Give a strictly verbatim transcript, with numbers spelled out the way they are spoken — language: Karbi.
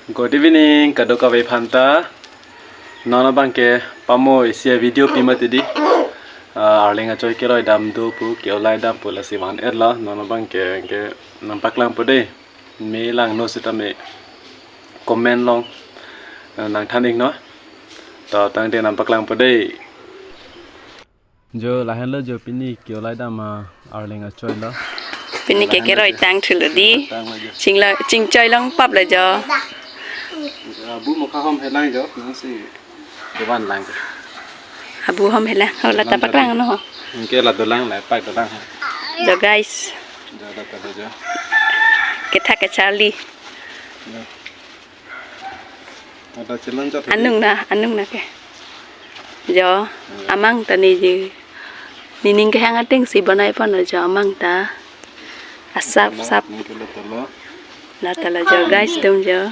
Good evening, kadokave aphanta. Non abang ke pamo isi a-video pi mati di. Ah, Arleng achoi keroi dam do pu, ke-olai dam pu lasi van-et lo. Non abang ke, ke nangpaklangpo dei. Me langno sitame comment along, eh, nangthan-iknon. To tangte nangpaklangpo dei. Jo, lahenlo jo pini ke-olai dam a-Arleng achoi lo. Pini ke keroi tang thulo di. Tang lo jo. Chinglo, chingchoi longpap lo jo. Abu mokha hom helang jo, nangsi kevan lang jo. Abu hom helang, ho la ta paklang no ho. Anke la dolang, la pak dolang ho. Jo guys. Jo, la ta jo. Kethak ke Charlie. Jo. Ada challenge atau anung na, anung na ke. Jo, amang ta niji. Nining kehang atengsi bonai pon jo amang ta. Asap, sap. Ini kita tolo. La ta lo jo guys, atum jo.